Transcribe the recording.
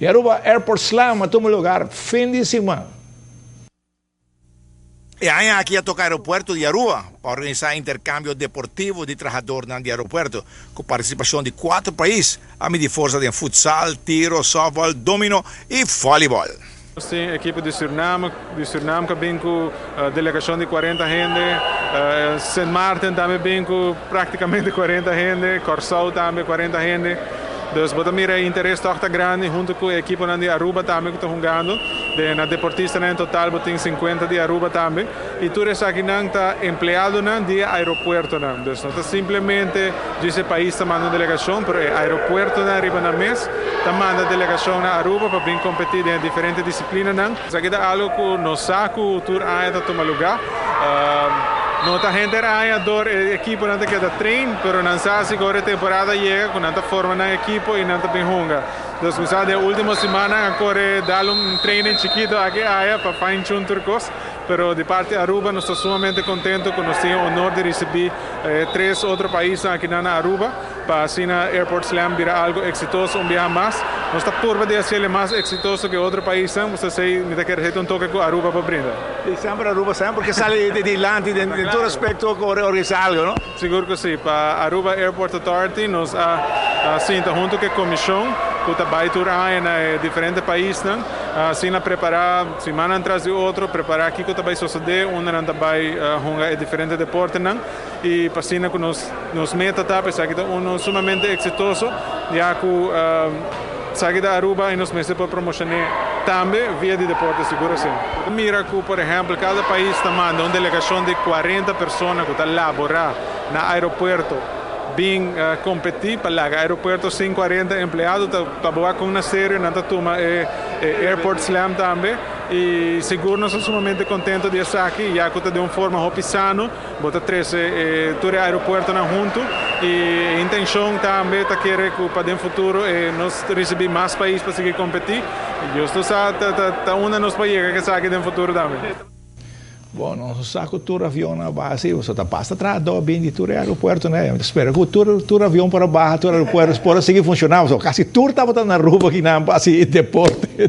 E Aruba Airport Slam a tuma lugar fin di siman. E aña aki a toca aeropuerto di Aruba pa organisa intercambio deportivo di trahadornan di aeropuerto cu participacion di cuatro pais a midi forsa den futsal, tiro, softball, domino y volleyball. Nos tin ekipo di Suriname, di Suriname ku a bin ku delegashon di 40 hende, Sint Maarten tambe bin ku praktikamente 40 hende, Kòrsou tambe 40 hende. Dus bo ta mira e interes tòg ta grandi huntu ku e ekiponan di Aruba tambe ku ta hungando. Den na deportistanan en total bo tin 50 di Aruba tambe. I tur esakinan ta empleadonan di e aeropuertonan. Dus no ta simplemente djis e pais ta manda un delegashon, pero e aeropuertonan riba nan mes ta manda delegashon na Aruba pa bin kompetí den e diferente disiplinanan. Esaki ta algu ku nos sa ku tur aña ta tuma lugá. No ta henter aña dor e ekiponan ta keda train, pero nan sa si ku ora e temporada yega ku nan ta forma nan ekipo i nan ta bin hunga. Dus mi sa den e último simannan a kore dal un training chikito aki aya pa fine tune tur kos. Pero di parti Aruba nos ta sumamente contento cu nos tin e honor di ricibi e tres otro paisnan akinan na Aruba pa asina Airport Slam bira algo exitoso un biaha mas. Nos ta purba di haciel e mas exitoso cu e otro paisnan, nos ta esey mi ta kere esey ta un toke cu Aruba por brinda. Si, semper Aruba semper ke sali dilanti den tur aspecto cu organisa algo, no? Sigur cu si. Pa Aruba Airport Authority nos a sinta hunto cu e comision cu ta bay tur aña na e diferente paisnan. Asina prepará simannan tras di otro, prepará kiko ta bai sosodé, unda nan ta bai hunga e diferente deportenan i pa asina ku nos nos meta ta pa esaki ta uno sumamente eksitoso ya ku esaki ta Aruba i nos mester por promoshoné tambe via di deporte sigur asina. Mira ku por ehèmpel kada pais ta manda un delegashon di 40 persona ku ta laborá na aeropuerto. Bin kompetí pa laga aeropuerto sin 40 empleado ta ta bo wak na serio nan ta tuma e Airport Slam tambe i sigur nos ta sumamente kontento di esaki ya ku ta den un forma hopi sano bo ta trese e tur e aeropuertonan huntu i e intenshon tambe ta kere ku pa den futuro e nos risibí mas pais pa sigui kompetí Dios no sa ta ta unda nos por yega ku esaki den futuro tambe. Bon, nos sa ku tur avion a baha si, pasobra ta basta trahadó bin di tur e aeropuertonan ei. Mi ta spera ku tur tur avion por a baha tur aeropuerto por a sigui funshoná, pasobra kasi tur tabata na Aruba kinan pa hasi deporte.